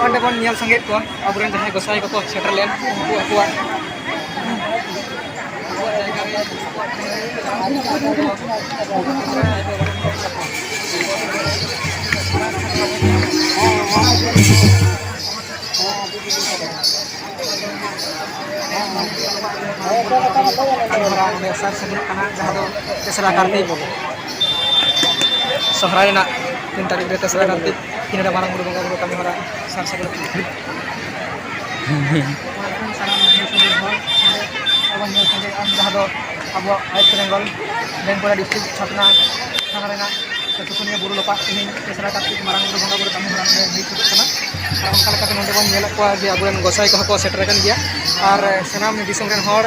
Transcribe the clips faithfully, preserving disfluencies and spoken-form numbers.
ᱚᱸᱰᱮ ᱵᱚᱱ ᱧᱮᱞ ᱥᱟᱸᱜᱮᱭᱮᱫ ᱠᱚᱣᱟ ᱟᱵᱚᱨᱮᱱ ᱡᱟᱦᱟᱸᱭ ᱜᱚᱸᱥᱟᱭ ᱠᱚᱠᱚ ᱥᱮᱴᱮᱨ ᱞᱮᱱ, ᱩᱱᱠᱩ ᱟᱠᱚᱣᱟᱜ ᱠᱟᱹᱢᱤ ᱦᱚᱨᱟ ᱚᱸᱰᱮ ᱥᱟᱨ ᱥᱟᱹᱜᱩᱱᱚᱜ ᱠᱟᱱᱟ, ᱡᱟᱦᱟᱸ ᱫᱚ ᱛᱮᱥᱨᱟ ᱠᱟᱨᱛᱤᱠ ᱥᱚᱦᱨᱟᱭ ᱨᱮᱱᱟᱜ ᱛᱤᱱ ᱛᱟᱹᱨᱤᱠᱷ ᱨᱮ ᱛᱮᱥᱨᱟ ᱠᱟᱨᱛᱤᱠ ᱛᱤᱱ ᱨᱮ ᱢᱟᱨᱟᱝ ᱵᱩᱨᱩ ᱵᱚᱸᱜᱟ ᱵᱩᱨᱩ ᱠᱟᱹᱢᱤ ᱦᱚᱨᱟ ᱥᱟᱨ ᱥᱟᱹᱜᱩᱱᱚᱜ ᱠᱟᱱᱟ᱾ ᱥᱟᱱᱟᱢ ᱫᱤᱥᱚᱢ ᱨᱮᱱ ᱦᱚᱲ ᱱᱚᱰᱮ ᱟᱵᱚ ᱧᱮᱞ ᱥᱟᱸᱜᱮᱭᱮᱫᱼᱟ, ᱡᱟᱦᱟᱸ ᱫᱚ ᱟᱵᱚᱣᱟᱜ ᱳᱭᱮᱥᱴ ᱵᱮᱝᱜᱚᱞ ᱵᱮᱸᱠᱩᱲᱟ ᱰᱤᱥᱴᱨᱤᱠᱴ ᱪᱷᱟᱛᱱᱟ ᱛᱷᱟᱱᱟ ᱨᱮᱱᱟᱜ ᱥᱩᱥᱩᱱᱤᱭᱟᱹ ᱵᱩᱨᱩ ᱞᱟᱯᱟᱜ ᱛᱮᱦᱮᱧ ᱛᱮᱥᱨᱟ ᱠᱟᱨᱛᱤᱠ ᱢᱟᱨᱟᱝ ᱵᱩᱨᱩ ᱵᱚᱸᱜᱟ ᱵᱩᱨᱩ ᱠᱟᱹᱢᱤ ᱦᱚᱨᱟ ᱱᱚᱰᱮ ᱦᱩᱭ ᱥᱟᱹᱛᱚᱜ ᱠᱟᱱᱟ᱾ ᱟᱨ ᱚᱱᱠᱟ ᱞᱮᱠᱟᱛᱮ ᱱᱚᱰᱮ ᱵᱚᱱ ᱧᱮᱞᱮᱫ ᱠᱚᱣᱟ ᱡᱮ ᱟᱵᱚᱨᱮᱱ ᱜᱚᱸᱥᱟᱭ ᱠᱚᱦᱚᱸ ᱠᱚ ᱥᱮᱴᱮᱨ ᱟᱠᱟᱱ ᱜᱮᱭᱟ᱾ ᱟᱨ ᱥᱟᱱᱟᱢ ᱫᱤᱥᱚᱢ ᱨᱮᱱ ᱦᱚᱲ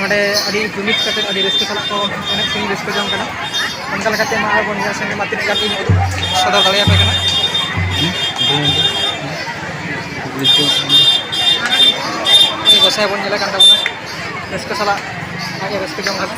ᱱᱚᱰᱮ ᱟᱹᱰᱤ ᱡᱩᱢᱤᱫ ᱠᱟᱛᱮ ᱟᱹᱰᱤ ᱨᱟᱹᱥᱠᱟᱹ ᱥᱟᱞᱟᱜ ᱠᱚ ᱮᱱᱮᱡ ᱥᱮᱨᱮᱧ ᱨᱟᱹᱥᱠᱟᱹ ᱡᱚᱝ ᱠᱟᱱᱟ᱾ ᱚᱱᱠᱟ ᱞᱮᱠᱟᱛᱮ ᱢᱟ ᱟᱨ ᱵᱚᱱ ᱧᱮᱞ ᱥᱮᱱ ᱢᱟ ᱛᱤᱱᱟᱹᱜ ᱜᱟᱱ ᱤᱧ ᱩᱫᱩᱜ ᱥᱚᱫᱚᱨ ᱫᱟᱲᱮᱭᱟᱯᱮ ᱠᱟᱱᱟ᱾ ᱩᱱᱤ ᱜᱚᱸᱥᱟᱭ ᱵᱚᱱ ᱧᱮᱞᱮ ᱠᱟᱱ ᱛᱟᱵᱚᱱᱟ, ᱨᱟᱹᱥᱠᱟᱹ ᱥᱟᱞᱟᱜ ᱟᱡ ᱮ ᱨᱟᱹᱥᱠᱟᱹ ᱡᱚᱝ ᱠᱟᱱᱟ᱾